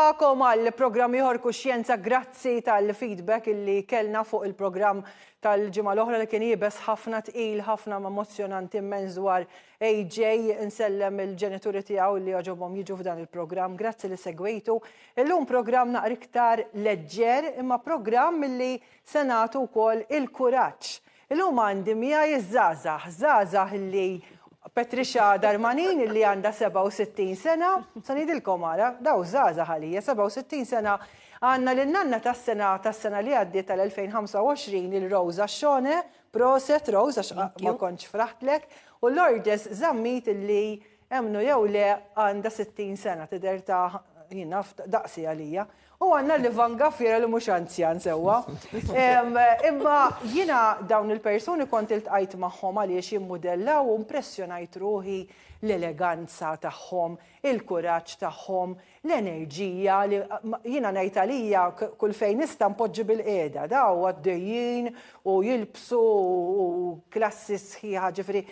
Nilqagħkom għal programm ieħor Kuxjenza. Grazzi tal-feedback illi kellna fuq il-programm tal-ġimgħa l-oħra li kien iebes ħafna tqil ħafna ma emozzjonanti immens dwar AJ. Insellem il-ġenituri tiegħu li għoġobhom jiġu f'dan il-programm. Grazzi li segwejtu. Illum programm naqra iktar leġġer imma programm illi se nagħtu wkoll il-kuraġġ. Illum għandi miegħi ż-żgħażagħ, żgħażagħ illi Patricia Darmanin illi għandha 67 sena, se ngħidilkom ara, daw żgħażagħ għalija, 67 sena, għandna lil nanna tas-sena tas-sena li għaddiet tal-2025 il-Rose Ascione, proset Rose għax ma kontx fraħtlek, u Lourdes Zammit illi Emmnu jew le għandha 60 sena, tidher ta' jien naf daqsi għalija. U għandna l-Ivan Gaffiera li mhux anzjan sewwa. Imma jiena dawn il-persuni kont iltqajt magħhom għaliex jimmudellaw u impressjonajt ruħi l-eleganza tagħhom, il-kuraġġ tagħhom, l-enerġija li jiena ngħid għalija kull fejn nista' npoġġi bilqiegħda. Daw għaddejjin u jilbsu u klassi sħiħa ġifieri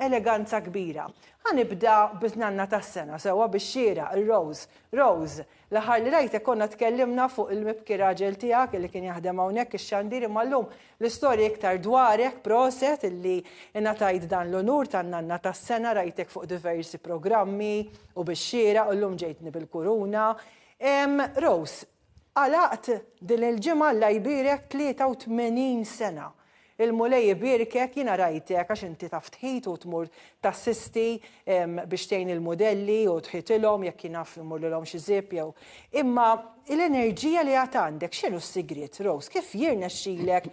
eleganza kbira. Ħa nibda bin-nanna tas-sena sewwa bix-xieraq, ir-Rose. Rose, l-aħħar li rajtek konna tkellimna fuq il-mibki raġel tiegħek illi kien jaħdem hawnhekk ix-xandir imma llum l-istorja iktar dwarek, proset illi ingħatajt dan l-unur tan-nanna tas-sena, rajtek fuq diversi programmi u bix-xieraq u llum ġejtni bil-kuruna. Rose, għalaqt din il-ġimgħa Alla jbierek 83 sena. Il-Mulej ibierkek, jiena rajtek għax inti taf tħit u tmur tassisti biex tgħin il-mudelli u tħitilhom jekk jien naf immurlilhom xi zip jew. Imma l-enerġija li għad għandek, x'inhu s-sigriet, Rose? Kif jirnexxilek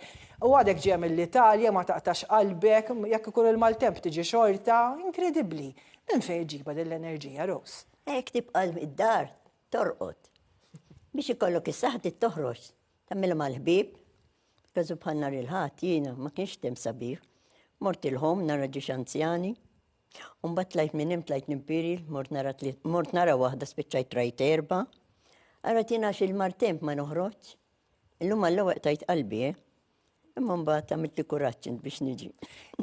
u għadek ġejja mill-Italja, ma taqtax qalbek, jekk ikun il-maltemp tiġi xorta, inkredibbli. Minn fejn iġġibha din l-enerġija, Rose? Hekk tibqa' id-dar torqod. Biex ikollok is-saħħa trid toħroġ, tagħmilha mal-ħbieb, Każu bħal nhar il-Ħadd jiena ma kienx temp sabiħ. Mort il-home nara ġiex anzjani. U mbagħad tlajt minn hemm tlajt l-Imperial, mort nara mort nara waħda spiċċajt rajt erba'. Ara jiena għax il-maltemp ma noħroġ. Illum għall-ewwel qtajt qalbi, eh. Imma mbagħad għamiltli kuraġġ int biex niġi.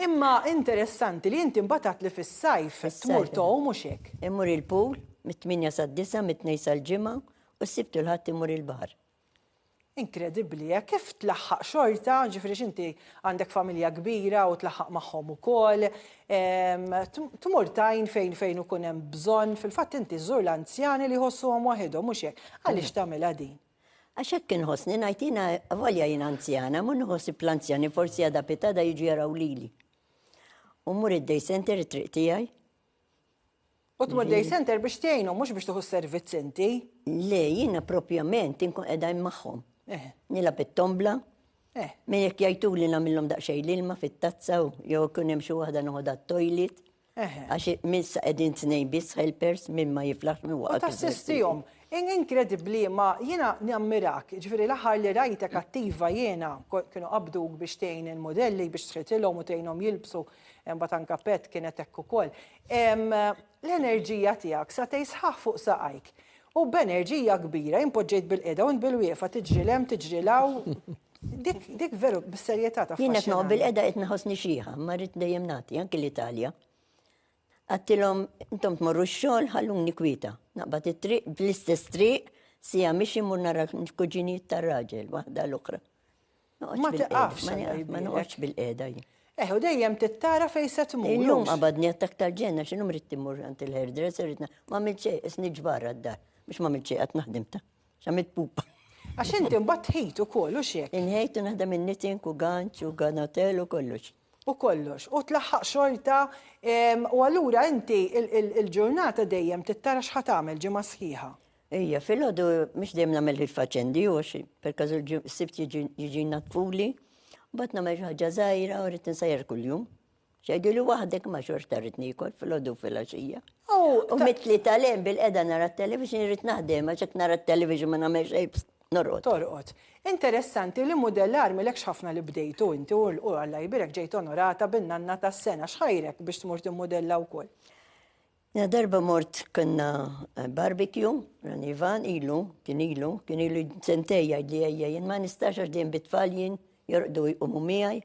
Imma interessanti li inti mbagħad għedt li fis-sajf tmur tgħum mhux hekk? Immur il-pool mit-tmienja sad-disgħa, mit-tnejn sal-ġimgħa u s-Sibt u l-Ħadd immur il-baħar. Inkredibbli, eh? Kif tlaħħaq xorta, ġifieri x'inti għandek familja kbira u tlaħħaq magħhom ukoll, tmur tgħin fejn fejn ikun hemm bżonn, fil-fatt inti żżur l-anzjani li jħossuhom waħidhom mhux hekk. Għaliex tagħmilha din? Għax hekk inħossni ngħid jiena avolja jien anzjana, mhu nħossib l-anzjani forsi għada pitgħada jiġu jaraw lili. U mmur id-day center it-triq tiegħi, U tmur day center biex tgħinhom mhux biex tieħu s-servizz inti. Le, jiena propjament inkun qiegħda hemm magħhom. Eh. Nilgħab it-tombla. Eh. Min jekk jgħiduli nagħmilhom daqsxejn l-ilma fit-tazza u jew ikun hemm xi waħda noħodha t-toilet. Għax minn sa qegħdin tnejn biss helpers minn ma jiflaħx minn waqgħa. U tassistihom. Inkredibbli ma jiena nammirak, ġifieri l-aħħar li rajtek attiva jiena kienu qabduk biex tgħin il-modelli biex tħitilhom u tgħinhom jilbsu Imbagħad anka Pet kienet hekk ukoll. L-enerġija tiegħek sa tgħix sħaħ fuq saqajk. U b'enerġija kbira, jien poġġejt bilqiegħda u int bilwieqfa tiġri 'l hemm tiġri 'l hawn. Dik, dik veru bis-serjetà taffaxxinani. Jien qed noqgħod bilqiegħda qed nħossni xiħa, ma rrid dejjem nagħti, anki l-Italja. Għadtilhom intom tmorru x-xogħol ħalluni kwieta. Naqbad it-triq, bl-istess triq, siegħa mixi mmur nara l-kuġinijiet tar-raġel, waħda l-oħra. Ma tiqafx. Ma noqgħodx bil-qiegħda jien. Eh, u dejjem tittara fejn se tmur. Illum qabadni attak tal-ġenna, x'inhom rrid immur għand il-hairdresser, rrid ma għamilt xejn, isni ġbarra d-dar. Biex ma għamilt xejn qatt naħdem ta' x'għamilt pupa. Għax inti mbagħad tħit ukoll u x'hekk. Inħejt u naħdem in-knitting u ganċ u ganatel u kollox. U kollox. U tlaħħaq xorta u allura inti il-ġurnata dejjem tittara x'ħa tagħmel ġimgħa sħiħa. Ejja, filgħodu mhux dejjem nagħmel il-faċendi u għax per każu s-sibt jiġi natfuli, mbagħad nagħmel xi ħaġa żgħira u rrid insajjar kuljum. Xejdu li waħdek ma xorta rrid niekol filgħodu filgħaxija. U mitli tal-hemm bil-qeda nara t-television irrid naħdem għax hekk nara t-television ma nagħmel xejn norqod. Torqod. Interessanti li mudellar milekx ħafna li bdejtu inti u Alla jbierek ġejt onorata bin-nanna tas-sena. X'ħajrek biex tmur timmudella wkoll? Jena darba mort konna eh, barbecue, ran Ivan ilu, kien ilu, kien ilu sentej jgħidli ejja jien ma nistax għax dejjem bit-tfal jien jorqdu jqumu miegħi.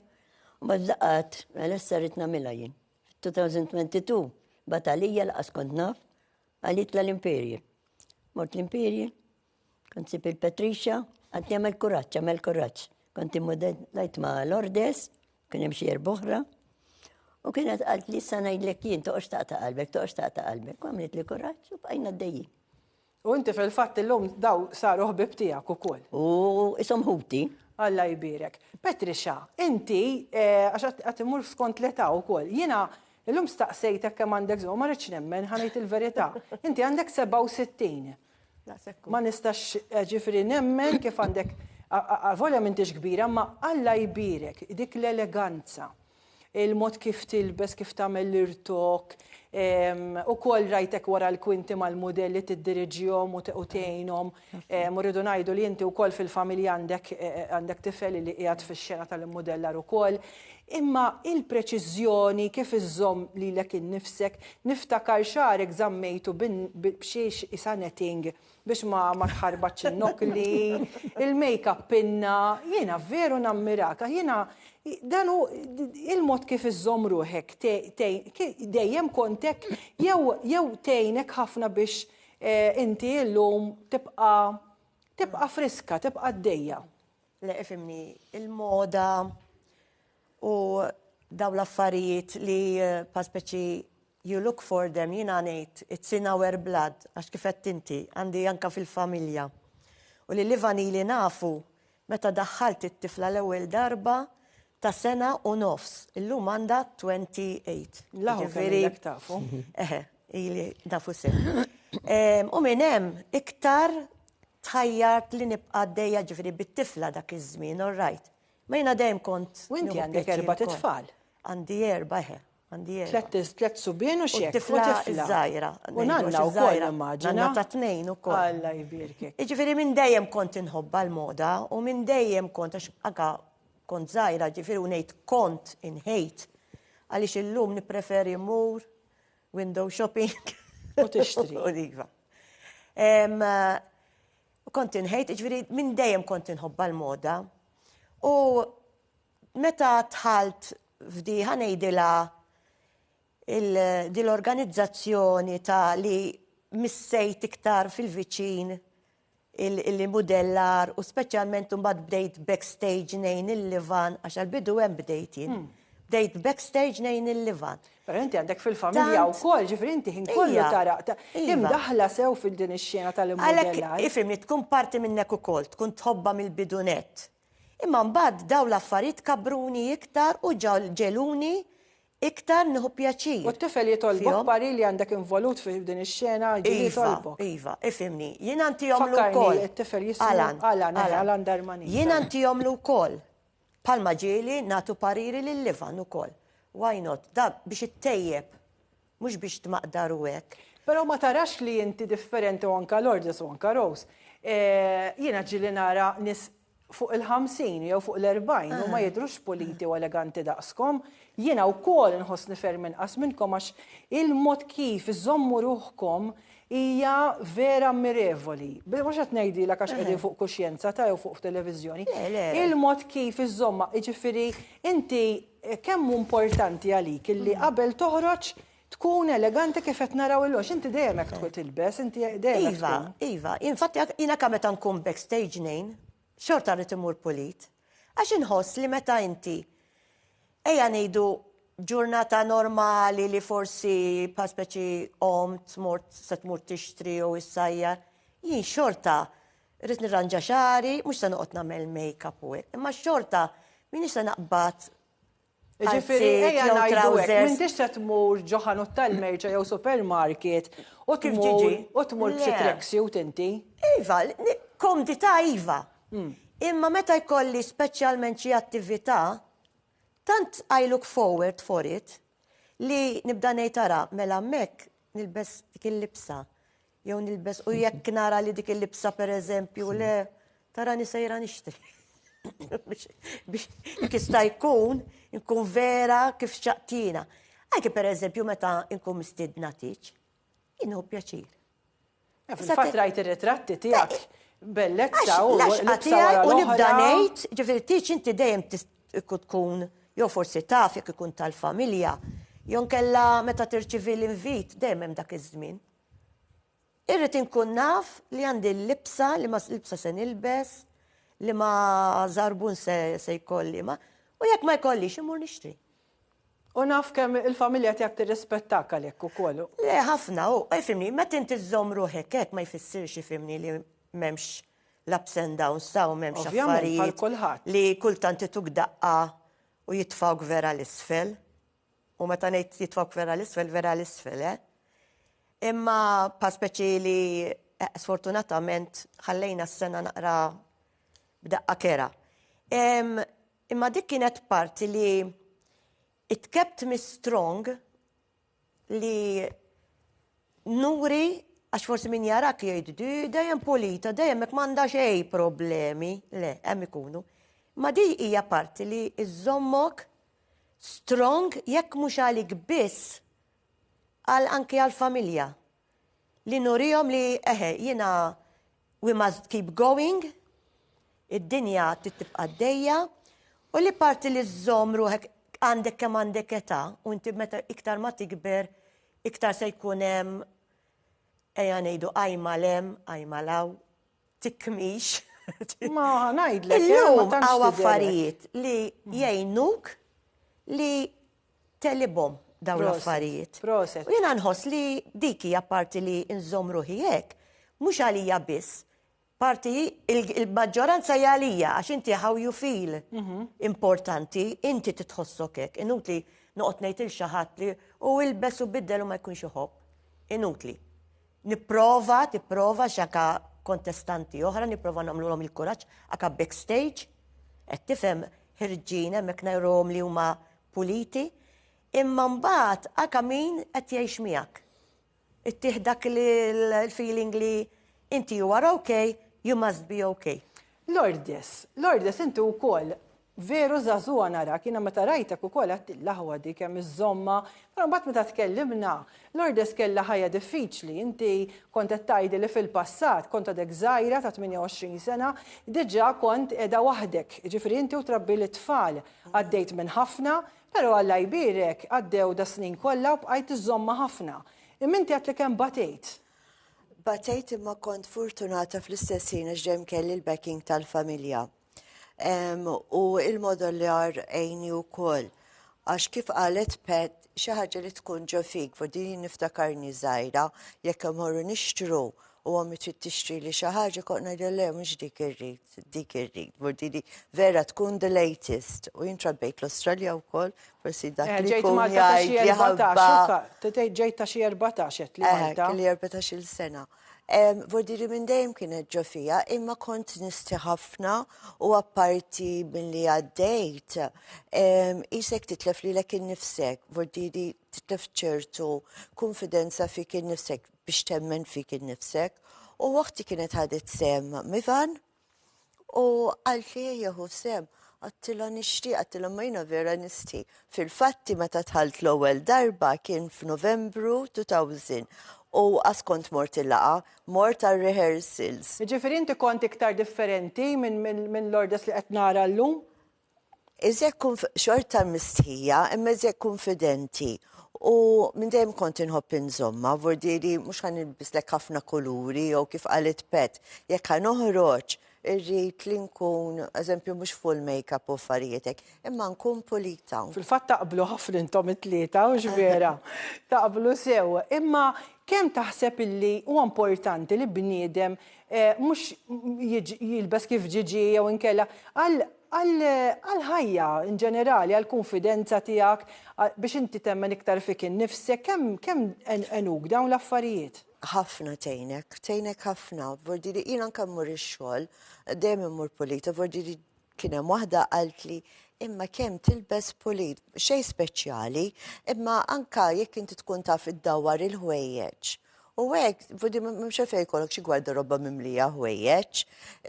U mbagħad laqat, mela issa rrid nagħmilha jien. 2022 bat għalija laqas kont naf, għalitla l-Imperial. Mort l-Imperial. Kont sib il-Patricia, għadni għamel kuraġġ, għamel kuraġġ. Kont immodellajt ma' Lourdes, kien hemm xi erboħra. U kienet qalt li issa ngħidlek jien toqgħodx taqta' qalbek, toqgħodx taqta' qalbek. U għamlet li kuraġġ u bqajna għaddejjin. U inti fil-fatt illum daw saru ħbieb tiegħek ukoll. U ishom ħuti. Alla jbierek. Patricia, inti, eh, għax qed imur skont l-età wkoll, jiena illum staqsejtek kemm għandek żmien, ma rridx nemmen, ħa ngħid il-verità. Inti għandek 67. Ma nistax eh, ġifri nemmen kif għandek avolja m'intix kbira, ma Alla jbierek dik l-eleganza il-mod kif tilbes, kif tagħmel l-irtok, ukoll rajtek wara l-kwinti mal-mudelli tiddiriġihom u tgħinhom. U rridu ngħidu li inti wkoll fil-familja għandek e, e, għandek tifel li qiegħed fix-xena tal-immudellar ukoll. Imma il-preċiżjoni kif iżżomm lilek innifsek, niftakar xagħrek żammejtu b'xiex isa netting biex ma ma tħarbatx in-nokkli, il-makeup pinna, jiena veru nammiraka, jiena dan hu il-mod kif iżżomm ruħek dejjem kont hekk jew jew tgħinek ħafna biex eh, inti llum tibqa' tibqa' friska, tibqa' għaddejja. Le, ifhimni, il-moda u daw l-affarijiet li pa speċi you look for them jiena ngħid it's in our blood għax kif għedt inti għandi anka fil-familja. U lil Ivan ili nafu meta daħħalt it-tifla l-ewwel darba ta' sena u nofs. Illum għandha 28. Laħu kemm ilek tafu. Eħe, ili nafu sew. U minn hemm iktar tħajjart li nibqa' għaddejja ġifieri bit-tifla dak iż-żmien, all right. Ma jiena dejjem kont. U inti għandek erba' tfal. Għandi erba' eħe, għandi erba'. Tlet subien u xek. Tifla żgħira. U nanna wkoll immaġina. Nanna ta' tnejn ukoll. Alla jbierkek. Jiġifieri minn dejjem kont inħobbha l-moda u minn dejjem kont għax anka kont żgħira ġifieri u ngħid kont inħejt għaliex illum nippreferi mmur window shopping. U tixtri. U iva. Kont inħejt, ġifieri minn dejjem kont inħobbha l-moda. U meta dħalt f'di ħa ngħidilha di l-organizzazzjoni ta' li missejt iktar fil-viċin il-mudellar u speċjalment imbagħad bdejt backstage ngħin il-Livan għax għall-bidu hemm bdejt jien. Hmm. Bdejt backstage ngħin il-Livan. Però inti għandek fil-familja wkoll, ġifieri inti ħin kollu tara imdaħla sew fil-din ix-xena tal-immodellar. Għalhekk ifhimni tkun parti minnek ukoll, tkun tħobbha mill-bidu nett. Imma mbagħad dawn l-affarijiet kabruni iktar u ġegħluni iktar nieħu pjaċir. U t-tifel jitolbok parir li għandek involut fi din ix-xena, ġieli jitolbok. Iva, iva, ifhimni. Jiena ntihomlu wkoll. Fakkarni, it-tifel jismu Alan. Alan, Alan Darmanin. Jiena ntihomlu wkoll. Bħalma ġieli nagħtu pariri lil Ivan ukoll. Why not? Da biex ittejjeb, mhux biex tmaqdar u hekk. Però ma tarax li inti differenti u anka Lourdes u anka Rose. Jiena ġieli nara nies fuq il-50 jew fuq l-40 u ma jidhrux puliti u eleganti daqskom. Jiena wkoll inħossni ferm inqas minnkom għax il-mod kif iżżommu ruħkom hija vera ammirevoli. Mhux qed ngħidilek għax qegħdin fuq kuxjenza ta' jew fuq televiżjoni. Il-mod kif iżżommha, jiġifieri inti kemm hu importanti għalik illi qabel toħroġ tkun eleganti kif qed naraw illum, għax inti dejjem hekk tkun tilbes, inti dejjem hekk tkun. Iva, iva. Infatti jiena anke meta nkun backstage ngħin, xorta rrid immur pulit. Għax inħoss li meta inti, ejja ngħidu ġurnata normali li forsi bħal speċi qomt, mort se tmur tixtri jew issajjar, jien xorta rrid nirranġa xagħri, mhux se noqgħod nagħmel make-up u hekk, imma xorta m'iniex se naqbad Ġifieri, ejja ngħidu hekk, m'intix se tmur ġo ħanut tal-merċa jew supermarket u tmur u tmur b'xi tracksuit inti. Iva, komdità iva. Imma meta jkolli speċjalment xi attività, tant I look forward for it li nibda ngħid ara mela hemmhekk nilbes dik il-libsa jew nilbes u jekk nara li dik il-libsa pereżempju le tarani sejra nixtri. Biex jekk jista' jkun inkun vera kif xtaqt jiena. Anke pereżempju meta nkun mistiedna tieġ, jien nieħu pjaċir. Eh, fil-fatt rajt ir-ritratti tiegħek bellezza u l-għaxqa tiegħi u nibda ngħid, ġifieri tieġ inti dejjem tkun jew forsi taf jekk ikun tal-familja, jew nkella meta tirċivi l-invit dejjem hemm dak iż-żmien. Irrid inkun naf li għandi l-libsa, li ma libsa se nilbes, li ma żarbun se, se jkolli, ma u jekk ma jkollix imur nixtri. U naf kemm il-familja tiegħek tirrispettak għalhekk ukoll. Le, ħafna, u ifhimni, meta inti żżomm ruħek hekk ma jfissirx ifhimni li m'hemmx l-ups and downs ta' u m'hemmx affarijiet li kultant ituk daqqa u jitfgħuk vera l-isfel. U meta ngħid jitfgħuk vera l-isfel, vera l-isfel, eh? Imma pa speċi li eh, sfortunatament ħallejna s-sena naqra b'daqqa kera. Imma dik kienet parti li it kept me strong li nuri għax forsi min jarak jgħid di dejjem pulita, dejjem hekk m'għandha xejn problemi. Le, hemm ikunu. Ma di hija parti li iżommok strong jekk mhux għalik biss għal anki għal familja. Li nurihom li eħe jiena we must keep going, id-dinja trid tibqa' għaddejja u li parti li żżomm ruħek għandek kemm għandek età u inti meta iktar ma tikber iktar se jkun hemm ejja ngħidu qajma 'l hemm, qajma 'l hawn, tikmix. Ma ngħidlek. Eh, Illum hawn affarijiet li jgħinuk li tegħlibhom dawn l-affarijiet. Proset. U jiena nħoss li dik hija parti li nżomm ruħi hekk, mhux għalija biss. Parti il-maġġoranza hija għalija għax inti how you feel mhm. importanti, inti titħossok hekk. Inutli noqgħod ngħid il xi ħadd li u ilbes u biddel u ma jkunx iħobb. Inutli. Nipprova, tipprova x'anka kontestanti oħra, nipprova nagħmluhom il-kuraġġ anka backstage, qed tifhem ħirġin hemmhekk ngħiruhom li huma puliti, imma mbagħad anka min qed jgħix miegħek. Ittih dak il-feeling li inti you are okay, you must be okay. Lourdes, Lourdes inti wkoll veru żagħżugħa narak, jiena meta rajtek ukoll għedt l-aħwa di kemm iżżommha, però mbagħad meta tkellimna, Lourdes kellha ħajja diffiċli, inti kont qed tgħidli li fil-passat kont għadek żgħira ta' 28 sena, diġà kont qiegħda waħdek, jiġifieri inti u trabbi lit-tfal, għaddejt minn ħafna, però Alla jbierek għaddew das-snin kollha u bqajt iżżommha ħafna. Imma inti għedtli kemm batejt. Batejt imma kont fortunata fl-istess ħin għax dejjem kelli l-backing tal-familja. U il-modellar għejni wkoll. Għax kif qalet Pat, xi ħaġa li tkun ġo fik, din niftakarni żgħira, jekk immorru nixtru u ommi trid tixtri li xi ħaġa kont ngħidha le mhux dik irrid, dik irrid. Vordili vera tkun the latest. U jien trabbejt l-Australja wkoll, forsi dak eh, li Ġejt jkun Malta ta' xi jgħid li 14, ħabba. ġejt ta' xi 14 qed li Eh, Malta. kelli 14-il sena. Vordiri minn dejjem kienet ġo fija, imma kont nisti ħafna u apparti milli għaddejt, isek titlef lilek innifsek, vordiri titlef ċertu konfidenza fik innifsek biex temmen fik innifsek. U oħti kienet ħadet sehem m'Ivan u qaltli ejja ħu sehem. Għedtilha nixtieq, għedtilha ma jiena vera nisti. Fil-fatti meta dħalt l-ewwel darba kien f'Novembru 2000 u għas kont mort il-laqgħa, mort għal rehearsals. Jiġifieri inti kont iktar differenti minn min, min Lourdes li qed nara llum? Iżjed xorta mistħija, imma iżjed konfidenti. U minn dejjem kont inħobb inżomma, vordiri mhux ħa nilbislek ħafna kuluri jew kif qalet Pat, jekk ħa noħroġ irrid li nkun, eżempju, mhux full make-up u affarijiet hekk, imma nkun pulita. Fil-fatt taqblu ħafna intom it-tlieta, hux vera? Taqblu sew. Imma kemm taħseb illi huwa importanti li bniedem eh, mhux jilbes kif ġiġi jew inkella għal għal-ħajja in ġenerali, għal-konfidenza tiegħek, biex inti temmen iktar fik innifsek, kemm kemm għenuk dawn l-affarijiet? Ħafna tgħinek, tgħinek ħafna. Vordiri jiena anke mmur ix-xogħol, dejjem immur pulita, vordiri kien hemm waħda qaltli imma kemm tilbes pulit, xejn speċjali, imma anka jekk inti tkun taf iddawwar il-ħwejjeġ. U hekk, vordiri m'hemmx għalfejn jkollok xi gwardarobba mimlija ħwejjeġ,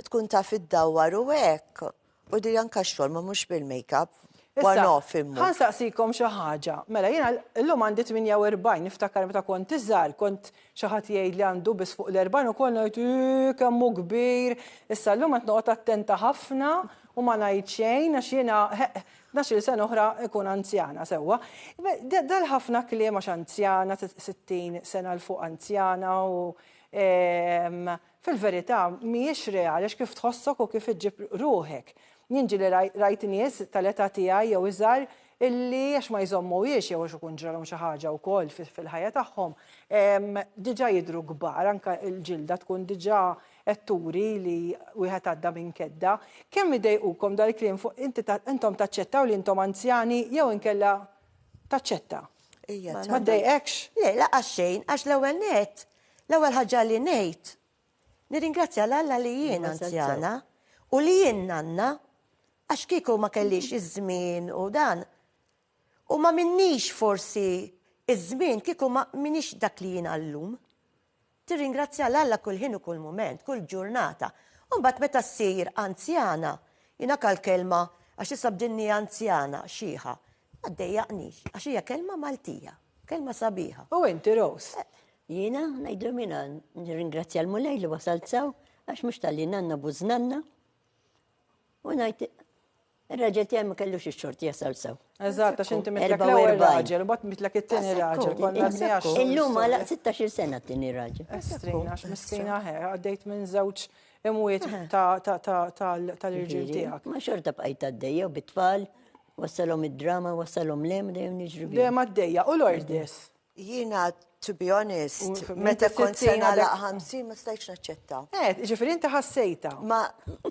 tkun taf iddawwar u hekk. Vordiri anka x-xogħol ma mhux bil-makeup, one off immur. Ħa nsaqsikom xi ħaġa. Mela jiena llum għandi 48, niftakar meta kont iżgħar, kont xi ħadd jgħid li għandu biss fuq l-40 ukoll ngħid kemm hu kbir. Issa llum qed noqgħod attenta ħafna u ma ngħid xejn għax jiena 12-il sena oħra nkun anzjana sewwa. Dal-ħafna kliem għax anzjana, 60 sena 'l fuq anzjana u fil-verità mhijiex reali għax kif tħossok u kif iġġib ruħek. Jien ġieli rajt nies tal-età tiegħi jew iżgħar illi għax ma jżommuhiex jew għax ikun ġralhom xi ħaġa wkoll fil-ħajja tagħhom, diġà jidhru kbar, anke l-ġilda tkun diġà qed turi li wieħed għadda minn kedda. Kemm idejqukom dal-kliem fuq inti intom taċċettaw li intom anzjani jew inkella taċċetta? Ija, Ma ddejqekx? Le, laqas xejn, għax l-ewwel nett, l-ewwel ħaġa li ngħid, nirringrazzja 'l Alla li jien anzjana u li jien nanna, għax kieku ma kellix iż-żmien u dan, u ma minnix forsi iż-żmien kieku ma minix dak li jiena llum. Tirringrazzja 'l Alla kull ħin u kull mument, kull ġurnata. U mbagħad meta ssir anzjana, jien anke l-kelma għax issa bdilni anzjana, xiħa, ma ddejjaqnix għax hija kelma Maltija, kelma sabiħa. U inti Rose? Jiena ngħidlhom jiena nirringrazzja l-Mulej li wasalt sew għax mhux talli nanna bużnanna u ngħid Ir-raġel tiegħi ma kellux ix-xorti jasal sew. Eżatt, għax inti mitlek l-ewwel raġel, u mbagħad mitlek it-tieni raġel. Konna għadni Illum għalaq 16 sena t-tieni raġel. Estrina, għax miskina ħe, għaddejt minn żewġ imwiet tal-irġiel tiegħek. Ma xorta bqajt għaddejja u bit-tfal, wassalhom id-drama, wassalhom lem, dejjem niġri. Dejjem għaddejja, u l-ordis. Jiena, to be honest, meta kont se nagħlaq 50 ma stajtx naċċetta. Eh, ġifieri inti ħassejta. Ma,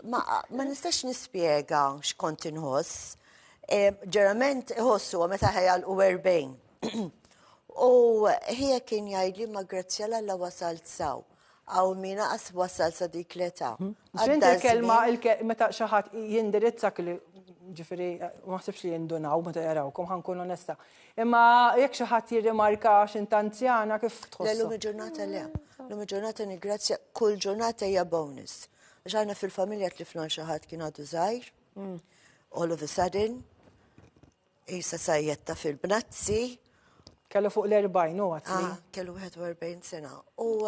ma, ma nistax nispjega x'kont inħoss. Eh, ġerament iħossu meta ħajal u 40. U ħija kien jgħidli ma grazzi għal Alla wasalt saw. Hawn min aqas wasal sa dik l-età. X'inti l-kelma meta xi ħadd jindirizzak li ġifieri ma ħsibx li jindunaw meta jarawkom ħa nkun onesta. Imma jekk xi ħadd jirrimarka x'int anzjana kif tħoss? Le lum il-ġurnata le. Lum il-ġurnata niggrazzja kull ġurnata hija bonus. Għax aħna fil-familja tlifna xi ħadd kien għadu żgħir. Mm. All of a sudden, Qisha sajjetta fil-bnazzi. Kellu fuq l-40 u għatli. Ah, kellu 41 sena. U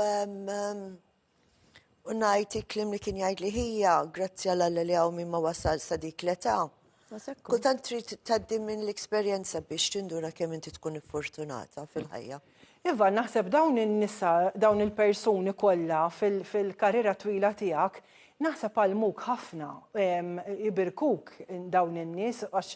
u ngħid il-kliem li kien jgħid li ħija, grazzi għal Alla li hawn min ma wasal sa dik l-età. Kultant trid tgħaddi minn l-eksperjenza biex tinduna kemm inti tkun iffortunata fil-ħajja. Iva, naħseb dawn in-nisa, dawn il-persuni kollha fil-karriera twila tiegħek, naħseb għallmuk ħafna, ibirkuk dawn in-nies għax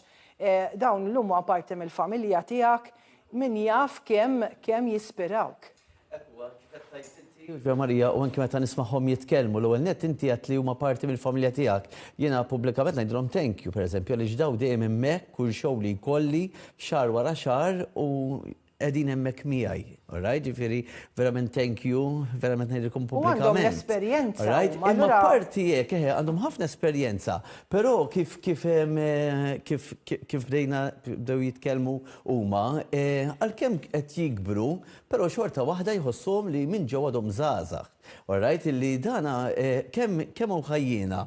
dawn illum huma parti mill-familja tiegħek, min jaf kemm kemm jispirawk. Hekk huwa, kif qed tgħid inti, Iva Marija, u anki meta nismagħhom jitkellmu, l-ewwel nett inti għedt li huma parti mill-familja tiegħek. Jiena pubblikament ngħidilhom thank you, pereżempju, għaliex dawn dejjem hemmhekk kull show li jkolli, xahar wara xahar, u qegħdin hemmhekk miegħi, all right? Ġifieri verament thank you, verament ngħidilkom pubblikament. U għandhom l-esperjenza. All right? Imma parti hekk, eħe, għandhom ħafna esperjenza, però kif kif kif kif bdejna bdew jitkellmu huma, għalkemm qed jikbru, però xorta waħda jħossuhom li minn ġewwa għadhom żgħażagħ. All right, illi dana kemm kemm hawn ħajjiena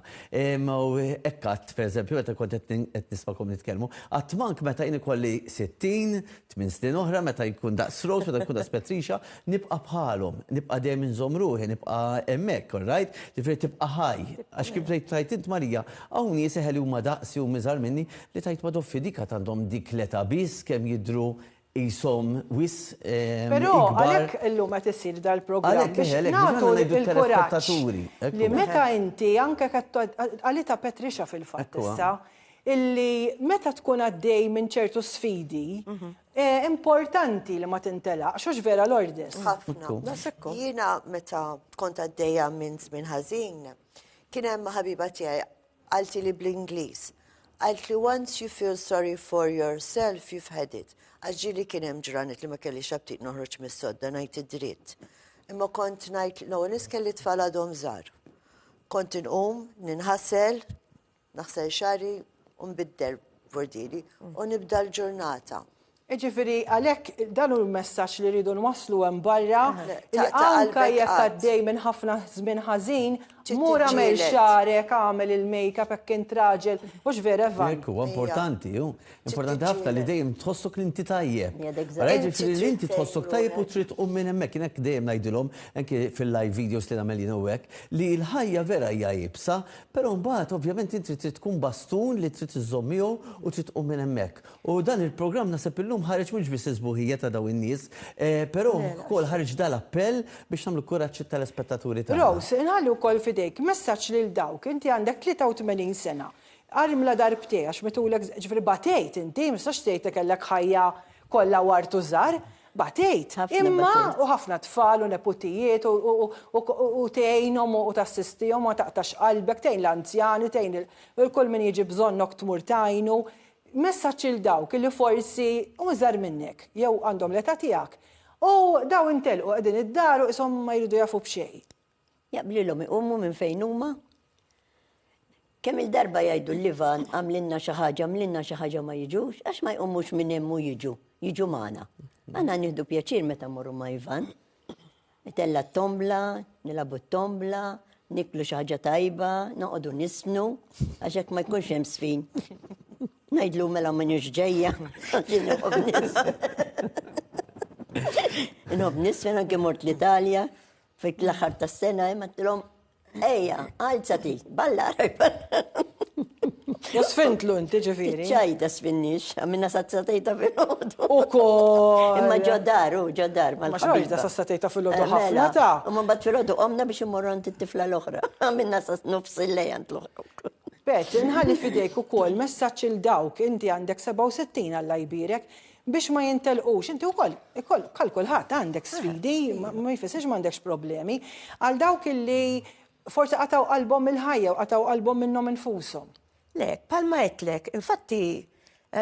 u hekk għadt pereżempju meta kont qed nismagħkom nitkellmu, għadt mank meta jien ikolli 60, tmien snin oħra, meta jkun daqs Rose, meta jkun daqs Patricia, nibqa' bħalhom, nibqa' dejjem inżomm ruħi, nibqa' hemmhekk, all right? Ġifieri tibqa' ħaj. Għax kif bdejt tgħid int Marija, hawn nies eħe li huma daqsi u iżgħar minni li tgħid ma doffi dik għad għandhom dik l-età biss kemm jidhru qishom wisq ikbar. Però għalhekk illum qed isir dal-programm biex nagħtu l-kuraġġ li meta inti anke qalitha Patricia fil-fatt issa, illi meta tkun għaddej minn ċertu sfidi, importanti li ma tintelaqx, hux vera Lourdes? Ħafna. Jiena meta kont għaddejja minn żmien ħażin, kien hemm ħabiba tiegħi Qaltili bl-Ingliż. Qaltli once you feel sorry for yourself you've had it. Għax ġieli kien hemm ġranet li ma kellix aptit noħroġ mis-sodda ngħid id-dritt. Imma kont ngħid l-ewwel nies kelli tfal għadhom żgħar. Kont inqum, ninħasel, naħsel xagħri u nbiddel vordili u nibda l-ġurnata. Jiġifieri għalhekk dan hu l-messaġġ li rridu nwasslu hemm barra li anke jekk għaddej minn ħafna żmien ħażin, mur agħmel xagħrek, agħmel il-makeup hekk int raġel, hux vera Evan? Hekk huwa importanti, hu. Importanti ħafna li dejjem tħossok li inti tajjeb. Ara jiġifieri li inti tħossok tajjeb u trid tqum minn hemmhekk. Jien hekk dejjem ngħidilhom, anke fil-live videos li nagħmel jien u hekk, li l-ħajja vera hija iebsa, però mbagħad ovvjament inti trid tkun bastun li trid iżżomm miegħu u trid tqum minn hemmhekk. U dan il-programm naħseb illum ħareġ mhux biss is-sbuħija ta' dawn in-nies, però wkoll ħareġ dal-appell biex nagħmlu kuraġġ lit-telespettaturi tagħna. Rose, inħalli wkoll f'idejk messaġġ lil dawk, inti għandek 83 sena, Armla darbtejn għax mitulek, ġifieri batejt inti, ma tistax tgħid li kellek ħajja kollha ward u żgħar, batejt. Imma u ħafna tfal u neputijiet u tgħinhom u tassistihom ma taqtax qalbek, tgħin l-anzjani, tgħin lil kull min jiġi bżonnok tmur tgħinu. Messaġġ lil dawk li forsi huma iżgħar minnek jew għandhom l-età tiegħek u dawn intelqu qegħdin id-dar u qishom ma jridu jafu b'xejn. Jaqblilhom iqumu minn fejn huma. Kemm-il darba jgħidu l-Ivan għamlilna xi ħaġa, għamlilna xi ħaġa ma jiġux, għax ma jqumux minn hemm u jiġu, jiġu magħna. Aħna nieħdu pjaċir meta mmorru ma' Ivan. Itella' t-tombla, nilagħbu t-tombla, niklu xi ħaġa tajba, noqogħdu nisfnu, għax hekk ma jkunx hemm sfin. Ngħidlu mela m'iniex ġejja, għax inħobb nisfen. Inħobb nisfen anke mort l-Italja, Fil-aħħar tas-sena imma għedtilhom ejja, alzati, balla. U sfintlu inti ġifieri. Ċajta sfinnix, għamilna sazzatejta fil-ħodu. U kol. Imma ġodar, u ġodar. Ma xorta sazzatejta fil-ħodu eh, ħafna mela. ta' U ma bat fil-ħodu qomna biex immorru għand it-tifla l-oħra. Għamilna sa nofs il-lej għand l-oħra. Bet, nħalli fidejk ukoll messaġġ il dawk inti għandek 67 Alla jbierek biex ma jintelqux. Inti wkoll, ikoll, bħal kulħadd għandek sfidi, ma jfissirx m'għandekx problemi. Għal dawk illi forsi qatgħu qalbhom mill-ħajja u qatgħu qalbhom minnhom infushom. Le, bħalma għedtlek, infatti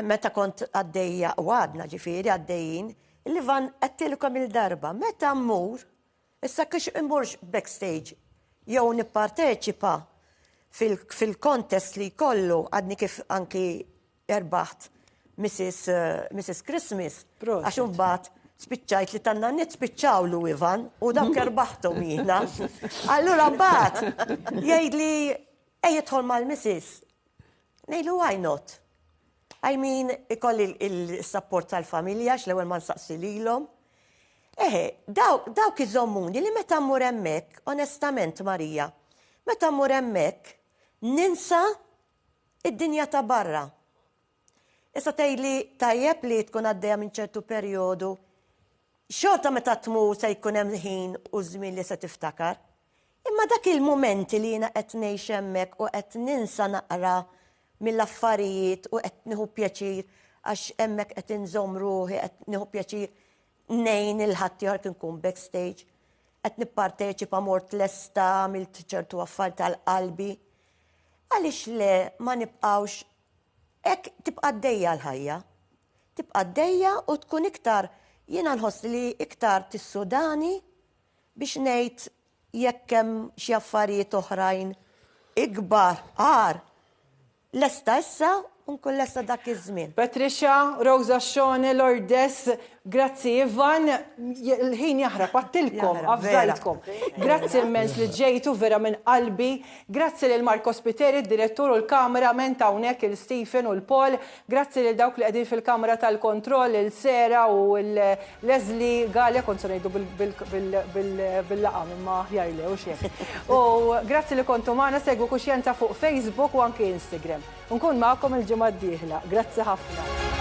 meta kont għaddejja u għadna ġifieri għaddejjin, l-Ivan għedtilkom il-darba, meta mmur, issa kiex immurx backstage jew nipparteċipa fil-contest li jkollu għadni kif anki Erbaħt Mrs. Mrs. Christmas. Għax imbagħad spiċċajt li tan-nanniet spiċċawlu Ivan u dawk erbaħthom jiena. Allura mbagħad jgħidli ej idħol mal-Mrs. Ngħidlu why not? I mean, ikolli il-support tal-familja, x-l-ewwel ma nsaqsi lilhom. Eħe, dawk iżommuni li meta mmur hemmhekk, onestament Marija, meta mmur hemmhekk, ninsa id-dinja ta' barra. Issa tgħidli tajjeb li tkun għaddejja minn ċertu perjodu, xorta meta tmur se jkun hemm ħin u żmien li se tiftakar. Imma dak il-mumenti li jiena qed ngħix hemmhekk u qed ninsa naqra mill-affarijiet u qed nieħu pjaċir għax hemmhekk qed inżomm ruħi, qed nieħu pjaċir ngħin il ħaddieħor kien nkun backstage, qed nipparteċipa mort lesta, għamilt ċertu affarijiet tal-qalbi. Għaliex le ma nibqgħux hekk tibqa' għaddejja l-ħajja. Tibqa' għaddejja u tkun iktar jiena nħoss li iktar tissudani biex ngħid jekk hemm xi affarijiet oħrajn ikbar, agħar, Lesta issa u nkun lesta dak iż-żmien. Patricia, Rosa Ascione, Lourdes, grazzi Ivan, il-ħin jaħrab għattilkom, avżajtkom. Grazzi immens li ġejtu vera minn qalbi. Grazzi lil Marco Spiteri, d-direttur u l-cameraman ta' hawnhekk il Stephen u l-Paul. Grazzi lil dawk li qegħdin fil-kamra tal-kontroll, lil Sarah u Leslie Galea, kont se ngħidu bil-laqam imma aħjar le, hux hekk. U grazzi li kontu magħna, segwu Kuxjenza fuq Facebook u anki Instagram. Nkun magħkom il-ġimgħa d-dieħla. Grazzi ħafna.